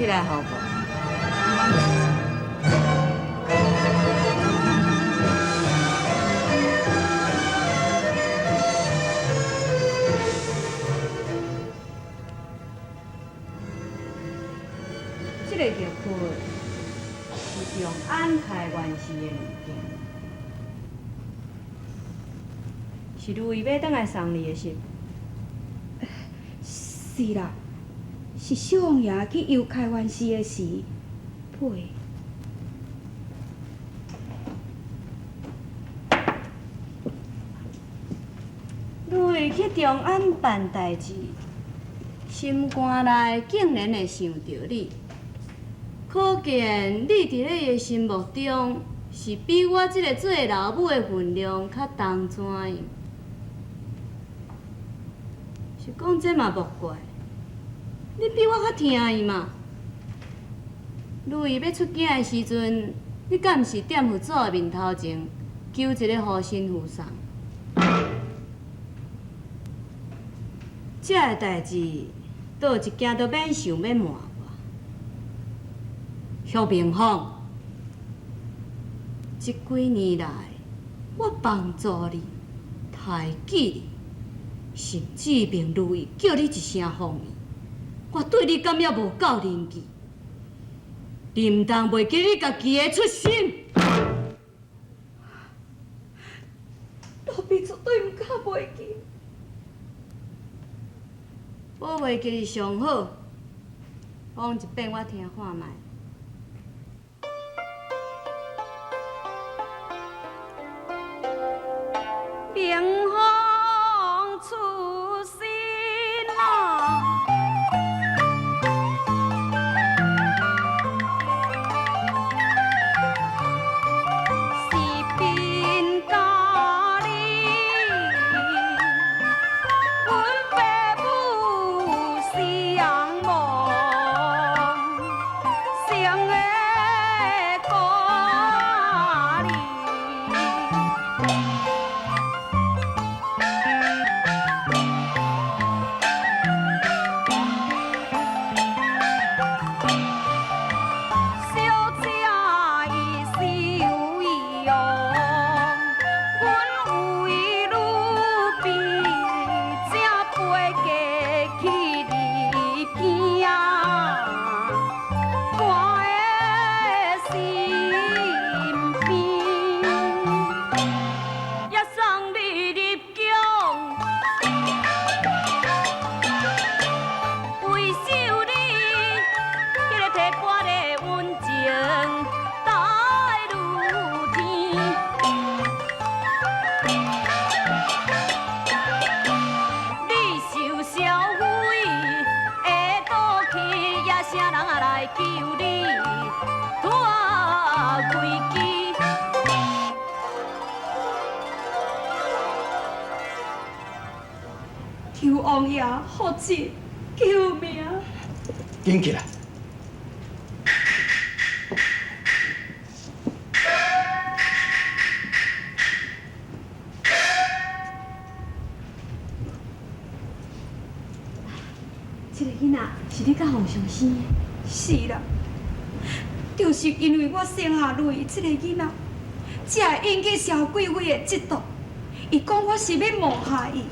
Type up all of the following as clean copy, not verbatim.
起來予無？這个玉窟是長安開元寺的物件，是如意欲轉來送你的是？是啦，是小王爺去遊開元寺的時買。如意去長安辦代誌，心肝內竟然會想著你，可見你佇咧伊的心目中是比我這个做老母的份量較重怎樣？是講這嘛莫怪，你比我較疼伊嘛。如意欲出京的時陣，你敢毋是踮佛祖的面頭前求一个護身符送？這个代誌，倒有一件都免想欲瞞我。許明鳳，這幾年來，我幫助你、抬舉你，甚至命如意叫你一聲鳳姨，我對你敢猶無夠仁義？你毋通袂記你家己的出身。奴婢絕對毋敢袂記。無袂記上好，講一遍我聽看覓。明鳳出身啊！是貧家裡，阮爸母相望，生的孤兒。小姐伊是有意哦，阮为女婢才飞过去入京，赶的身边，也送你入宫。为受你彼个提拔的温情待如天，你受消费会倒去，也啥人来救你脫危機？求王爺福濟救命！緊起來！這个囡仔是你佮皇上生的？是啦，就是因為我生下如意這个囡仔，才會引起蕭貴妃的嫉妒。伊講我是欲謀害伊，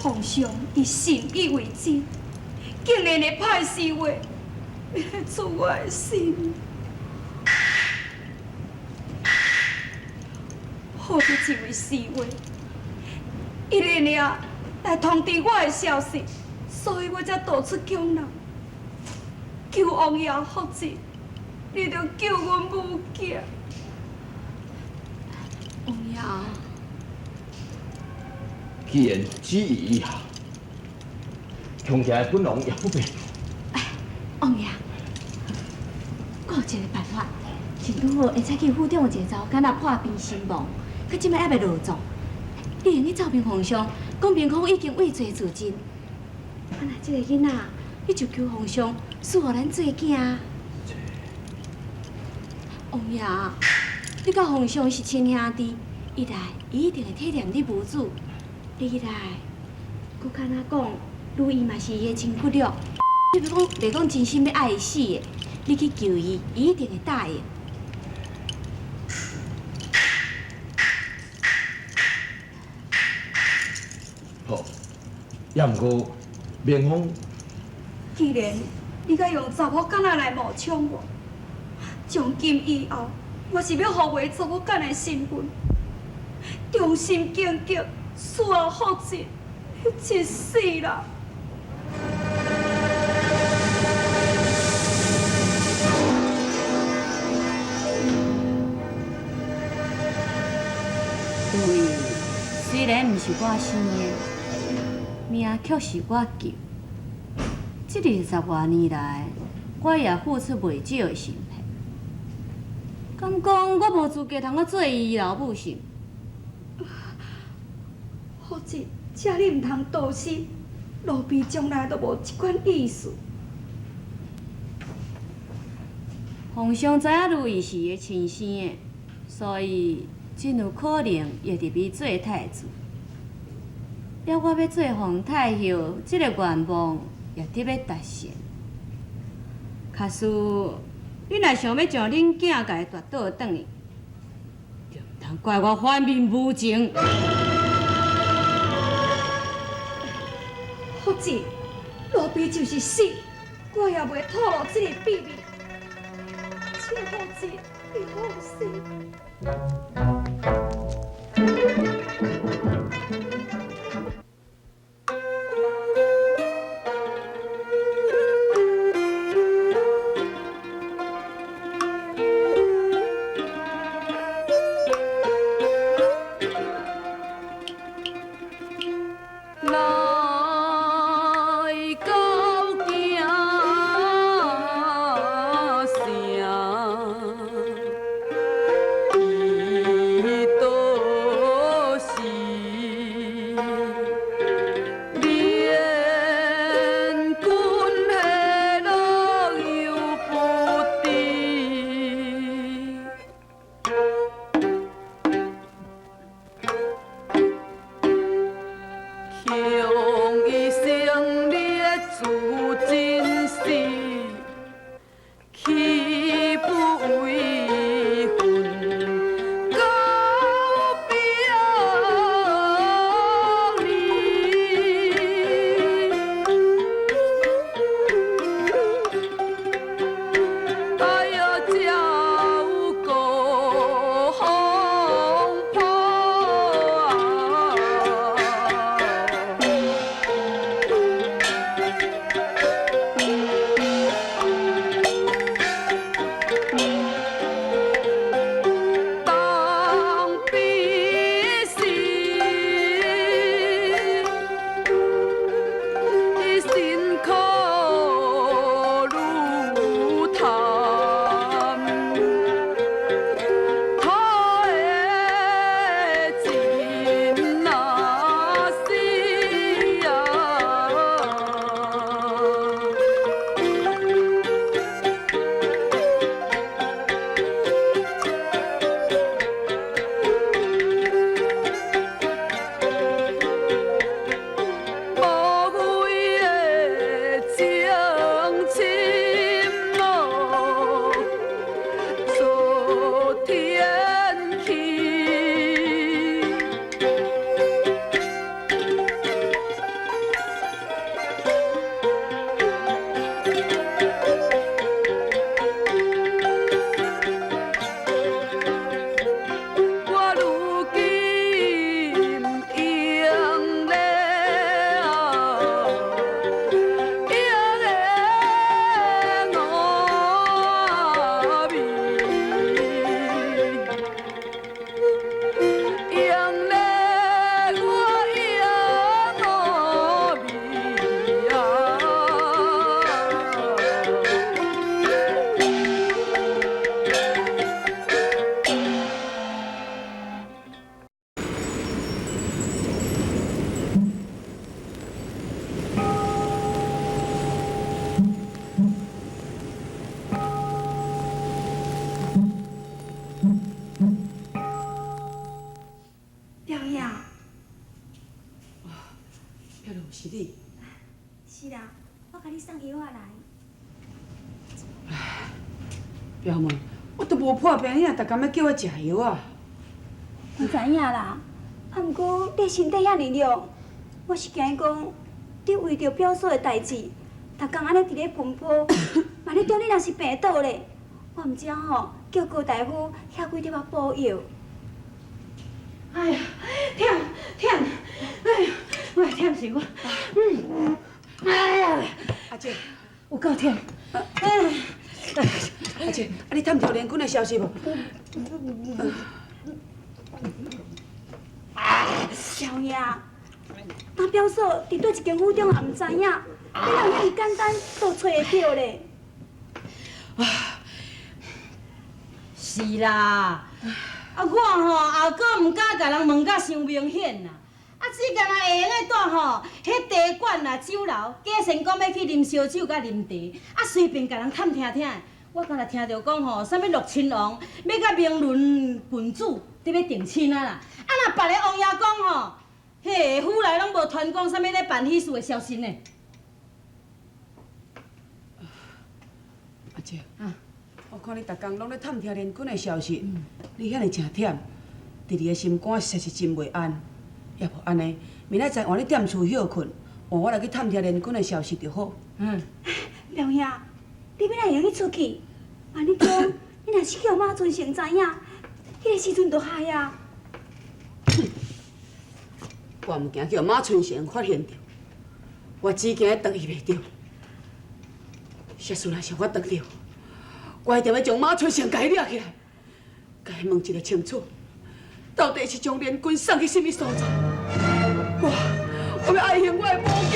皇上伊信以為真，竟然會派侍衛欲來取我的心。好佇一位侍衛，伊連夜來通知我的消息，所以我才逃出宮來。求王爺福濟，你著救阮母囝。王爺，既然旨意已下，強起來本王也不便。王爺，我有一个辦法，是拄好會使去府中有一个查某囡仔破病身亡，佢這擺猶未落葬。你會用去奏明皇上，講明講已經畏罪自盡。啊，若這個囡仔，你就求皇上賜予咱做囝。王爺，你佮皇上是親兄弟，一來伊一定會體諒你母子，二來，閣較若講，如意嘛是伊的親骨肉。你袂講袂講真心欲愛伊死的，你去求伊，伊一定會答應。好，也毋過明風。既然你閣用查某囡仔來冒充我，從今以後，我是欲予賣查某囡的身份，忠心耿耿，侍候父親一世人。對，雖然毋是我生的，命卻是我救。這20外年來，我也付出袂少的心血。敢講我無資格通閣做伊老母是？父親，請你毋通多心，奴婢從來都無這款意思。皇上知影如意是伊的親生的，所以真有可能會入伊做太子。了，我欲做皇太后，這个願望也得欲達成。假使恁若想欲將恁囝共伊奪倒轉去，就毋通怪我反面無情。福子，奴婢就是死，我也袂透露這个秘密。請福子，你放心。共你送藥仔來。表妹，我都無破病，你若逐工欲叫我食藥啊？我知影啦，啊，毋過你身體遐爾弱，我是驚講你為著表嫂的代誌，逐工按呢佇咧奔波，萬一中你若是病倒咧，我毋知吼叫高大夫遐幾粒仔補藥。哎呀，忝忝，哎呀，我忝死我，哎呀，阿姐，有夠忝，哎，阿姐，啊你探聽連軍的消息無？小爺，當表嫂佇佗一間府中也毋知影，你哪有遐爾簡單就揣會著咧？是啦，啊我吼後閣毋敢共人問甲傷明顯啦。啊，只干焦會閒的蹛吼，彼茶館啦、酒樓，假善講欲去啉燒酒佮啉茶，啊隨便共人探聽聽。我敢若聽著講吼，啥物樂親王欲佮明倫郡主佇欲訂親啊啦。啊若別个王爺講吼，彼個府內攏無傳講啥物咧辦喜事的消息呢。阿姐，我看你逐工攏咧探聽連軍的消息，你遐爾誠忝，弟弟的心肝實在是真袂安。抑無按呢，明仔載換你踮厝歇睏，換我來去探聽連軍的消息就好。表兄，你欲哪會用得出去？按呢講，你若是予馬春成知影，彼个時陣就害啊！我毋驚予馬春成發現著，我只驚擋伊袂著。假使若是我擋著，我一定欲將馬春成共伊掠起來，共伊問一个清楚，到底是將連軍送去啥物所在？我欲愛還我的某囝。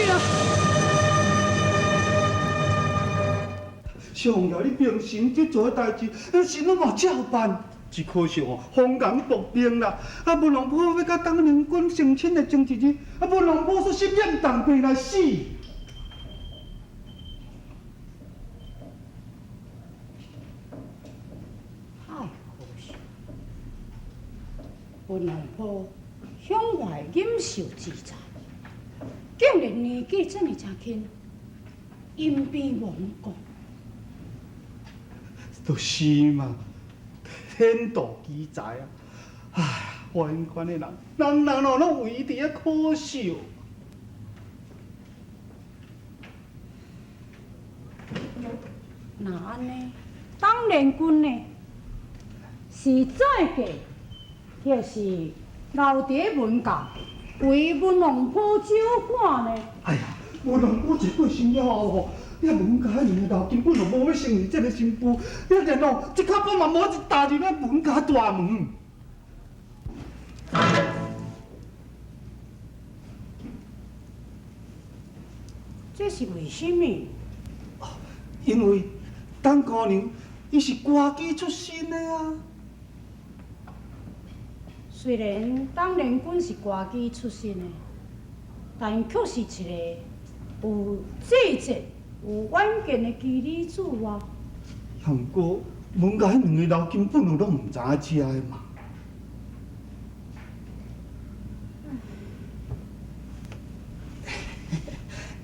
小王爺，你平時這做的代誌，你是攏嘛照辦。只可惜哦，風言薄命啦。啊，文龍婆欲佮董連軍成親的前一日，啊，文龍婆說心染重病來死。太可惜，文龍婆向外錦繡之才，竟然年紀這麼輕，因病亡故。就是嘛，天妒奇才啊！唉，华阴县的人，人人哦攏為伊佇遐可笑。若按呢，董連軍呢，是再嫁，抑是留佇文教，為文龍婆照看呢？哎呀，文龍婆一過身了後吼，遐文家彼兩個老根本就無欲承認這个新婦，遐連哦一跤步嘛無一踏入咱文家大門。這是為啥物？因為董姑娘伊是歌妓出身的啊。雖然董連軍是歌妓出身的，但卻是一个有志節、有遠見的奇女子啊。毋過文家彼兩个老根本就攏毋知影這的嘛。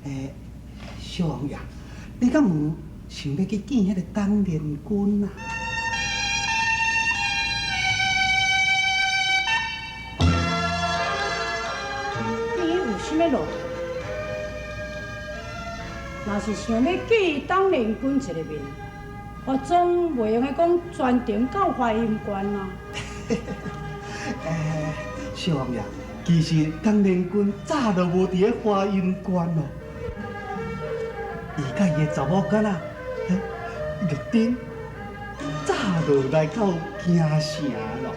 欸，小王爺，你敢有想欲去見彼个董連軍啊？見伊有啥物路途？若是想欲見董連軍一个面，我總袂用得講專程到華陰縣啊。欸，小王爺，其實董連軍早就無佇咧華陰縣咯。伊佮伊的查某囡仔，玉珍，早就來到京城咯。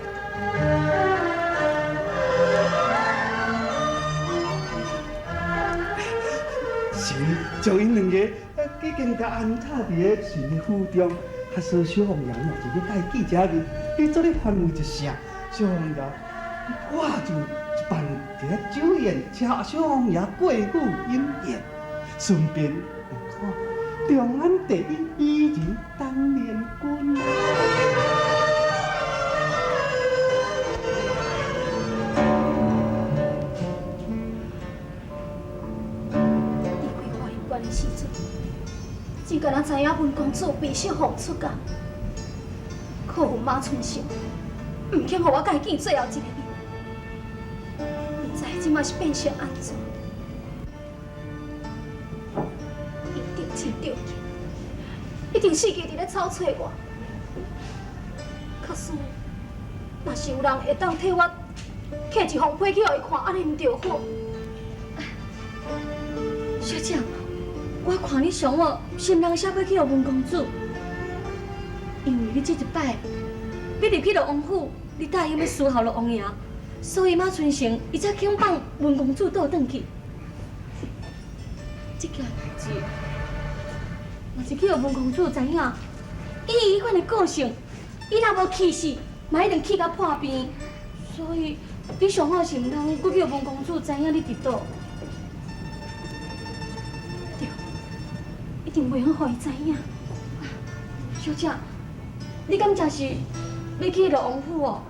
是將𪜶兩個已經共安插佇咧神府中。假使小王爺若是欲共伊見一下面，你做咧煩為一聲，小王爺，我就辦一个酒宴，請小王爺過府飲宴，順便來看長安第一美人董連軍。離開華陰縣的時陣，只敢若知影文公子被小凤出嫁，可恨马春成毋肯予我共伊见最后一个面，毋知这摆是变成按怎？一定真著急，一定死记伫咧草揣我。假使若是有人会当替我摕一封批去予伊看，按呢毋著好。小姐，我看你上好是毋通写批去予文公子，因为你这一摆，你入去了王府，你答应欲侍候了王爷，所以马春成伊才肯放文公子倒转去。这件代志，若是去予文公子知影，以伊彼款的个性，伊若无气死，嘛一定气甲破病。所以你上好是毋通阁去予文公子知影你伫佗。对，一定袂好予伊知影。小姐，你敢真是欲去彼个王府哦？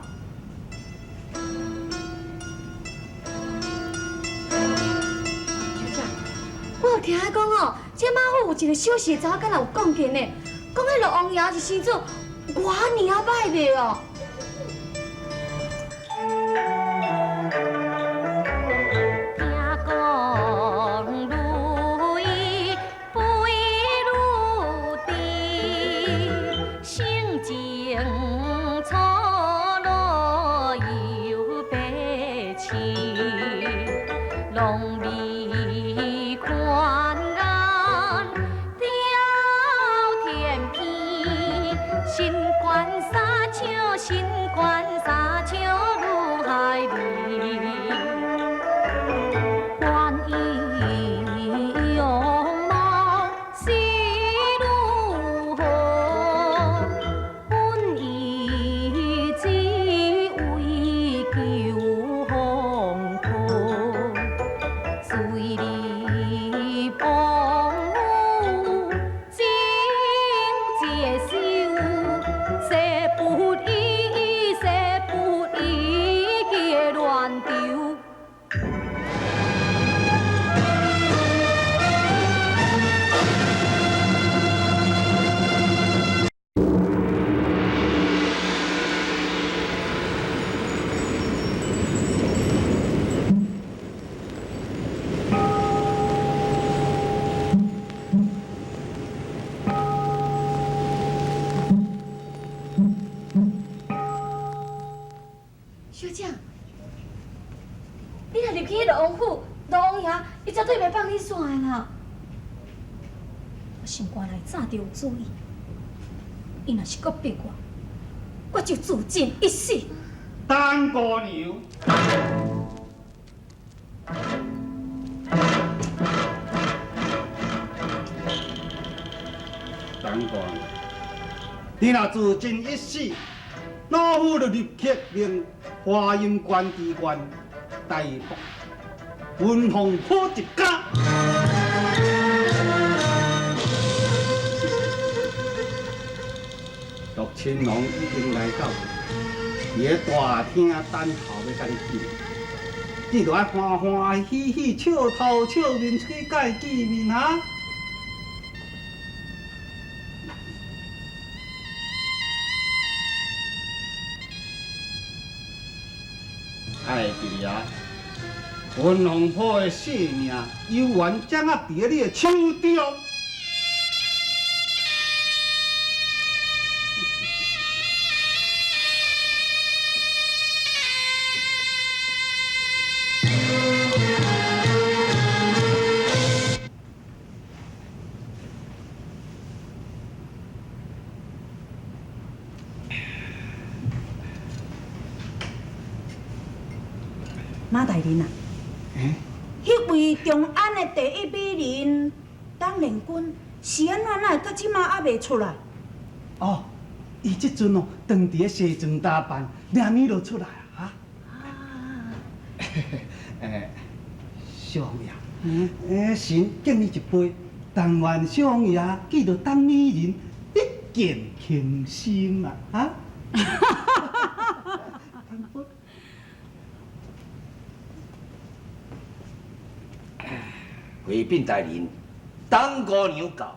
小姐，我有听讲哦，这马府有一个小事查某敢若有讲见呢，讲彼个王爷是生做偌尔仔歹的哦。听讲如意肥如甜，性情粗鲁又白痴，浓眉宽眼刁天边，身悬三尺，身悬三尺如海里。观伊容貌是如何，本伊只为求风波，随你王府真接受，誓不依，誓不依结乱丢。小姐，你若入去彼个王府，罗王爷伊绝对袂放你煞的啦。我心肝内早就有主意，伊若是阁逼我，我就自尽一死。董姑娘，董姑娘，你若自尽一死，老夫就立刻命华阴关知县逮捕文凤坡一家。陆亲王已经来到，伫咧大厅等候欲共你见，你著爱欢欢喜喜、笑头笑面出去共伊见面哈。爱会记哩啊！文凤坡的性命犹原掌握伫咧你的手中。马大人啊，彼位长安的第一美人董连君是按怎哪会到这马犹未出来？哦，伊这阵哦，当伫咧西装打扮，明暝就出来啊！哈。小王爷，臣敬你一杯，但愿小王爷见著董美人一见倾心啊！哈。回禀大人，董姑娘到。